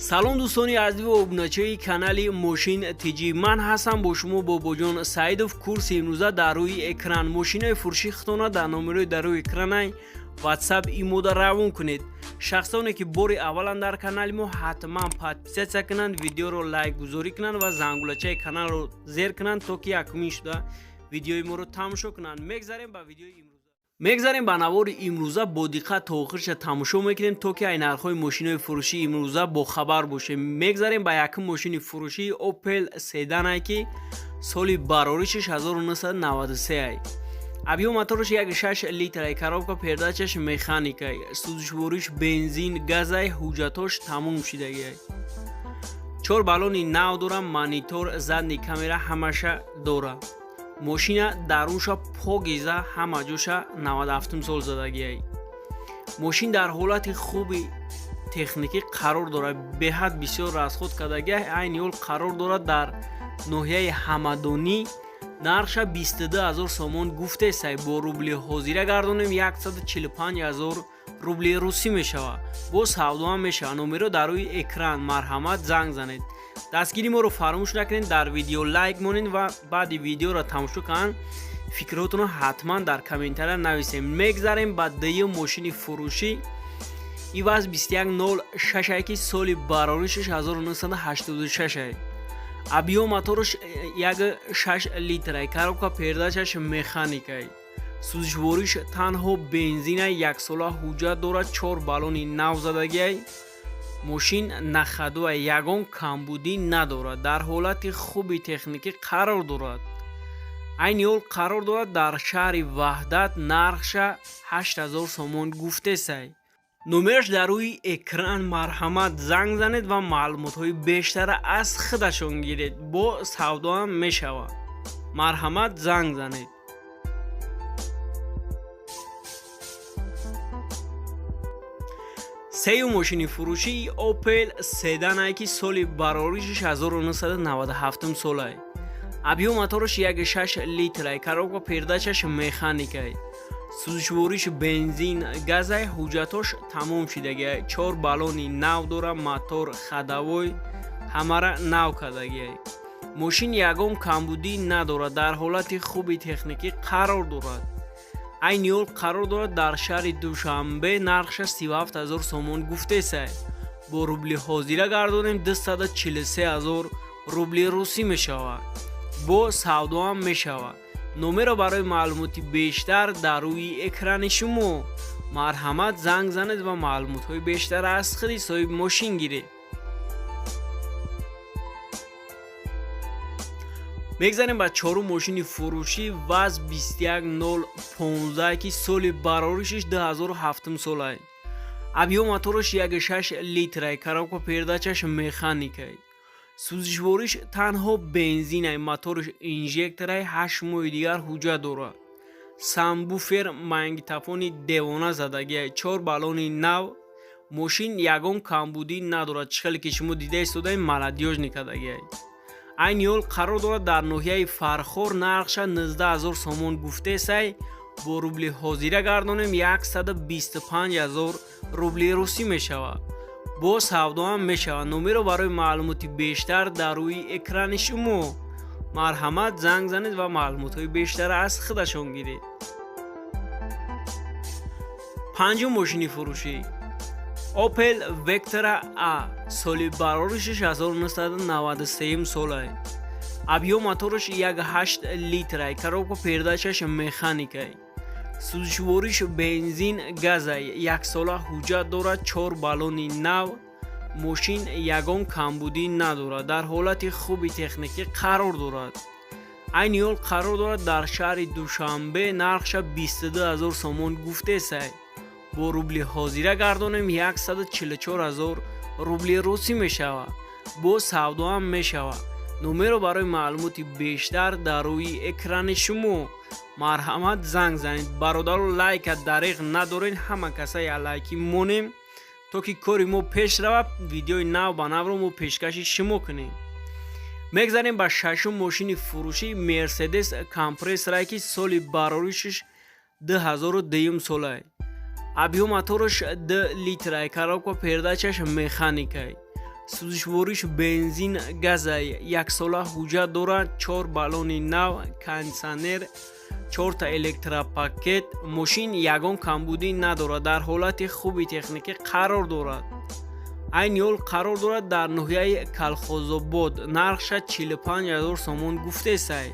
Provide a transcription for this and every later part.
Салом, дӯстони азизу обуначаи канали Мошин Тҷ. Ман ҳастам бо шумо Бобоҷон Саидов. Курси имрӯза дар рӯи экран. Мошинаи фурӯши худтона дар номерои дар рӯи экранай WhatsApp, имода равон кунед. Шахсоне ки бори аввалан дар канали мо, ҳатман подписаться кунанд, видеоро лайкгузорӣ кунанд ва зангулачаи каналро зер кунанд, то ки якумин шуда видеои моро тамошо кунанд. Мегзарем ба видеои имрӯза, мегзарем ба навори имрӯза. Бо диққат то охирша тамошо мекунем, то ки ай нархҳои мошинои фурӯшии имрӯза бохабар бошем. Мегзарем ба якум мошини фурӯшии Opel седанае, ки соли бароришаш 1993 ай. Объём мотораш 1,6 литрай, коробка передачаш механикай, сӯзишвориш бензин газай, ҳуҷҷатош тамом шидагиай. Чор баллони нав дора, монитор, задний камера ҳамаша дора. Мошина дарунша покиза, ҳама ҷоша 97 сол задагиай. Мошин дар ҳолати хуби техникӣ қарор дорад, беҳад бисёр расход кардагиай. Айни ҳол қарор дорад дар ноҳияи Ҳамадонӣ. Нархша 22 ҳазор сомон гуфтесай, бо рубли ҳозира гардонем, 145 ҳазор рубли русӣ мешавад. Боз савдоам мешавад. Номеро дар рӯи экран, марҳамат, занг занед. Дастгири моро фаромӯш накунед, дар видео лайк монед ва баъди видеоро тамошо кардан фикрҳотонро ҳатман дар комментария нависем. Мегзарем ба дуюм мошини фурӯшӣ. ИВАЗ 2106, ки соли бароришаш 1986. Объём мотораш 1,6 литрай, коробка передачаш механикай, сӯзишвориш танҳо бензинай, яксола ҳуҷҷат дорад, чор баллони нав задагиай. Мошин на ходу, ягон камбудӣ надорад, дар ҳолати хуби техникӣ қарор дорад. Айни ҳол қарор дорад дар шаҳри Ваҳдат. Нархша 8000 сомон гуфтесай. Номераш дар рӯи экран, марҳамат, занг занед ва маълумотҳои бештара аз худашон гиред. Бо савдоам мешавад, марҳамат, занг занед. Сеюм мошини фурӯшии Opel седанае, ки соли бароришаш 1997 солае. Объём мотораш 1,6 литрай, коробка передачаш механикай, сӯзишвориш бензин газай, ҳуҷҷатош тамом шидагиай, чор баллони нав дора, мотор ходовой ҳамара нав кардагиай. Мошин ягон камбудӣ надорад, дар ҳолати хуби техникӣ қарор дорад. Айни ҳол қарор дорад дар шаҳри Душанбе. Нархша 37 ҳазор сомон гуфтесай, бо рубли ҳозира гардонем, 243 ҳазор рубли русӣ мешавад. Бо савдоам мешавад. Номеро барои маълумоти бештар дар рӯи экрани шумо, марҳамат, занг занед ва маълумотҳои бештар аз худи соҳиби мошин гиред. Мегзарем ба чорум мошини фурӯшӣ ВАЗ 21015, ки соли бароришаш 2007 солай. Объём мотораш 1,6 литрай, коробка передачаш механикай, сӯзишвориш танҳо бензинай, мотораш инжекторай, 8 моҳи дигар ҳуҷҷат дорад. Сабвуфер, магнитофони девона задагиай, чор баллони нав. Мошин ягон камбудӣ надорад, чӣ хеле ки шумо дида истодаед, молодёжный кардагиай. Айни ҳол қарор дорад дар ноҳияи Фархор. Нархша 19 ҳазор сомон гуфтесай, бо рубли ҳозира гардонем, 125 ҳазор рубли русӣ мешавад. Бо савдоам мешавад. Номеро барои маълумоти бештар дар рӯи экрани шумо, марҳамат, занг занед ва маълумотҳои бештар аз худашон гиред. Панҷум мошини фурӯшӣ Opel Vectra A, соли бароришаш 1993 солай. Объём мотораш 1,8 литрай, коробка передачаш механикай, сӯзишвориш бензин газай, яксола ҳуҷҷат дорад, чор баллони нав. Мошин ягон камбудӣ надорад, дар ҳолати хуби техникӣ қарор дорад. Айни ҳол қарор дорад дар шаҳри Душанбе. Нархша 22 ҳазор сомон гуфтесай, бо рубли ҳозира гардонем, 144 ҳазор рубли русӣ мешавад. Бо савдоам мешавад. Номеро барои маълумоти бештар дар рӯи экрани шумо, марҳамат, занг занед. Бародаро, лайка дареғ надоред, ҳама каса я лайки монем, то ки кори мо пеш равад, видеои нав ба навро мо пешкаши шумо кунем. Мегзарем ба шашум мошини фурӯшӣ Мерседес Компрессорае, ки соли бароришаш 2002 солае. Объём мотораш 2 литрай, коробка передачаш механикай. Сӯзишвориш бензин газай, яксола ҳуҷҷат дорад, чор баллони нав, кондитсионер, чорта электропакет. Мошин ягон камбудӣ надорад, дар ҳолати хуби техникӣ қарор дорад. Айни ҳол қарор дорад дар ноҳияи Калхозобод. Нархша 45 ҳазор сомон гуфтесай.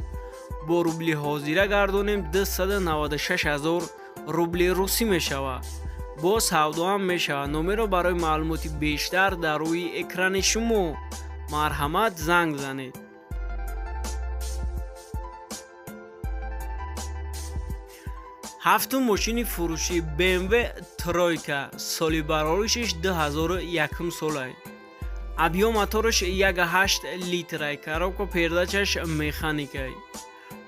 Бо рубли ҳозира гардонем, 296 ҳазор рубли русӣ мешавад. Бо савдоам мешавад. Номерро барои маълумоти бештар дар рӯи экрани шумо, марҳамат, занг занед. Ҳафтум мошини фурӯшӣ BMW Тройка, соли бароришаш 2001 солай. Объём мотораш 1,8 литрай, коробка передачаш механикай.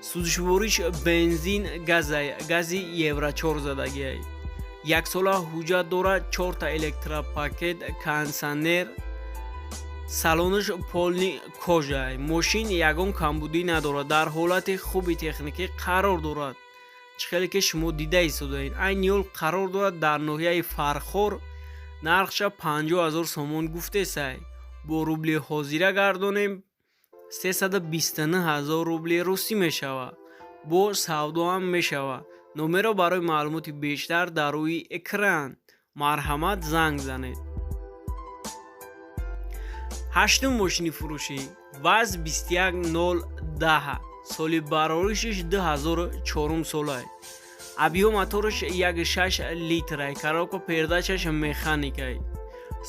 Сӯзишвориш бензин газай, гази Евро 4 задагиай. Яксола ҳуҷҷат дорад, чорта электропакет, кондитсионер, салонаш полный кожай. Мошин ягон камбудӣ надорад, дар ҳолати хуби техникӣ қарор дорад. Чӣ хеле ки шумо дида истодаед, айни ҳол қарор дорад дар ноҳияи Фархор. Нархша 50 ҳазор сомон гуфтесай. Бо рубли ҳозира гардонем, 329 ҳазор рубли русӣ мешавад. Бо савдоам мешавад. Номерро барои маълумоти бештар дар рӯи экран, марҳамат, занг занед. Ҳаштум мошини фурӯшӣ ВАЗ 21010, соли бароришаш 2004 солай. Объём мотораш 1,6 литрай, коробка передачаш механикай.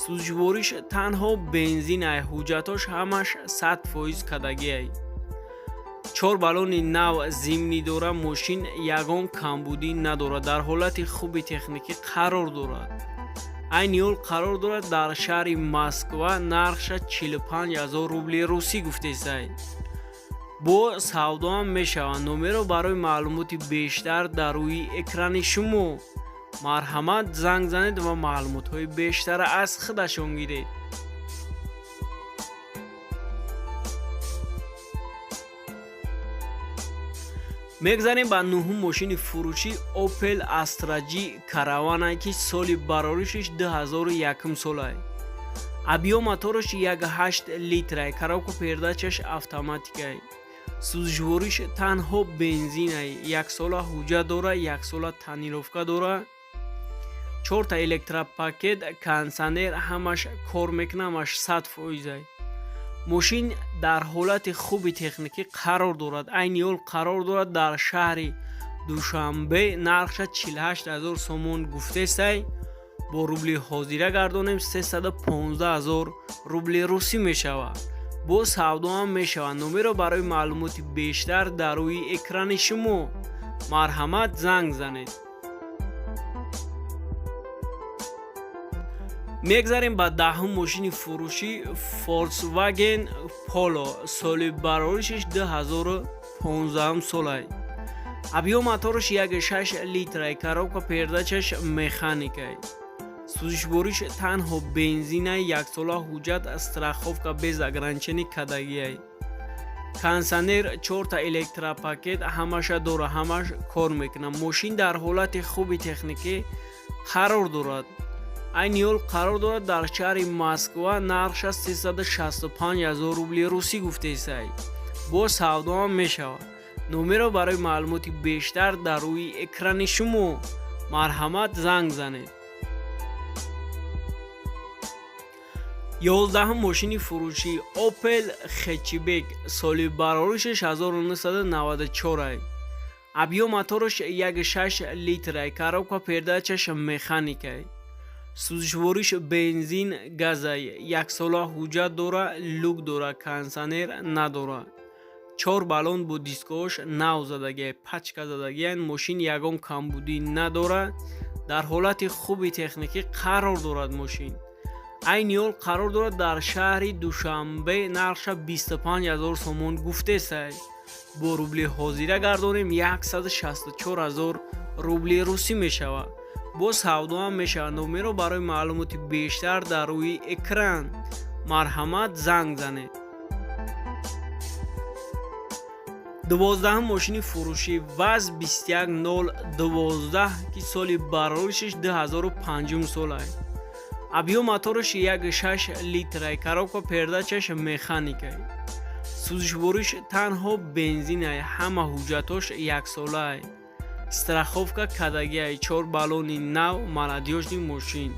Сӯзишвориш танҳо бензинай, ҳуҷҷатош ҳамаш 100% кадагиай. Чор баллони нав зимний дора. Мошин ягон камбудӣ надорад, дар ҳолати хуби техникӣ қарор дорад. Айни ҳол қарор дорад дар шаҳри Москва. Нархша 45 ҳазор рубли русӣ гуфтесай. Бо савдоам мешавад. Номерро барои маълумоти бештар дар рӯи экрани шумо, марҳамат, занг занед ва маълумотҳои бештара аз худашон гиред. Мегзарем ба нуҳум мошини фурӯшӣ Opel Astra G Caravana, ки соли бароришаш 2001 солай. Объём мотораш 1,8 литрай, коробка передачаш автоматикай. Сӯзишвориш танҳо бензинай, яксола ҳуҷҷат дора, яксола тонировка дора, чорта электропакет, кондитсионер, ҳамаш кор мекунад, ҳамаш 100%-ай. Мошин дар ҳолати хуби техникӣ қарор дорад. Айни ҳол қарор дорад дар шаҳри Душанбе. Нархша 48 ҳазор сомон гуфтесай. Бо рубли ҳозира гардонем, 315 ҳазор рубли русӣ мешавад. Бо савдоам мешавад. Номерро барои маълумоти бештар дар рӯи экрани шумо, марҳамат, занг занед. Мегзарем ба даҳум мошини фурӯшӣ Volkswagen Polo, соли бароришаш 2015 солай. Объём мотораш 1,6 литрай, коробка передачаш механикай. Сӯзишвориш танҳо бензинай, яксола ҳуҷҷат, страховка без ограничение кадагиай. Кондитсионер, чорта электропакет ҳамаша дора, ҳамаш кор мекунад. Мошин дар ҳолати хуби техникӣ қарор дорад. Айни ҳол қарор дорад дар шаҳри Москва. Нархша 365 ҳазор рубли русӣ гуфтесай. Бо савдоам мешавад. Номерро барои маълумоти бештар дар рӯи экрани шумо, марҳамат, занг занед. 11-ум мошини фурӯшӣ Opel Hatchback, соли бароришаш 1994. Объём мотораш 1,6 литрай, коробка передачаш механикай. Сӯзишвориш бензин газай, яксола ҳуҷҷат дора, люк дора, кондитсионер надора. Чор баллон бо дискош нав задагиай, пачка задагиай. Мошин ягон камбудӣ надорад, дар ҳолати хуби техникӣ қарор дорад. Мошин айни ҳол қарор дорад дар шаҳри Душанбе. Нархша 25 ҳазор сомон гуфтесай. Бо рубли ҳозира гардонем, 164 ҳазор рубли русӣ мешавад. Бо савдоам мешавад. Номерро барои маълумоти бештар дар рӯи экран, марҳамат, занг занед. 12-ум мошини фурӯшӣ ВАЗ 21012, ки соли бароришаш 2005 солай. Объём мотораш 1,6 литрай, коробка передачаш механикай. Сӯзишвориш танҳо бензинай, ҳама ҳуҷҷатош яксолаай. Страховка кардагиай, чор баллони нав, молодёжный мошин.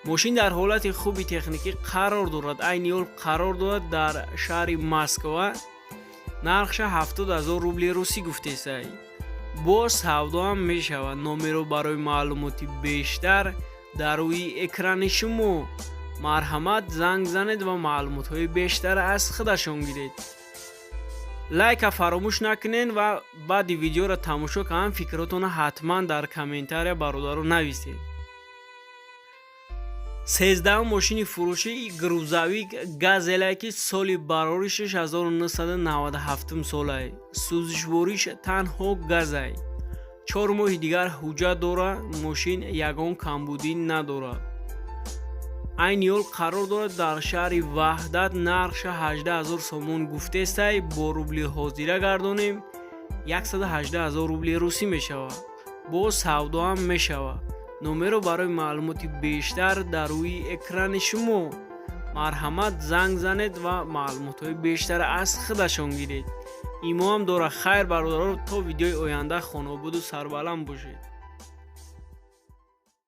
Мошин дар ҳолати хуби техникӣ қарор дорад. Айни ҳол қарор дорад дар шаҳри Москва. Нархша 70 000 рубли русӣ гуфтесай. Боз савдоам мешавад. Номеро барои маълумоти бештар дар рӯи экрани шумо. Марҳамат, занг занед ва маълумотҳои бештар аз худашон гиред. Лайка фаромӯш накунед ва баъди видеоро тамошо кардан фикротонро ҳатман дар комментария, бародаро, нависед. 13-ум мошини фурӯшӣ грузовик Газелае, ки соли бароришаш 1997 солае. Сӯзишвориш танҳо газай. 4 моҳи дигар ҳуҷҷат дорад. Мошин ягон камбудӣ надорад. Айни ҳол қарор дорад дар шаҳри Ваҳдат. Нархша 18 000 сомон гуфтестай. Бо рубли ҳозира гардонем, 118 000 рубли русӣ мешавад. Боз савдоам мешавад. Номеро барои маълумоти бештар дар рӯи экрани шумо. Марҳамат, занг занед ва маълумотҳои бештар аз худашон гиред. Имоам дора. Хайр, бародаро, то видеои оянда хонободу сарбаланд бошед.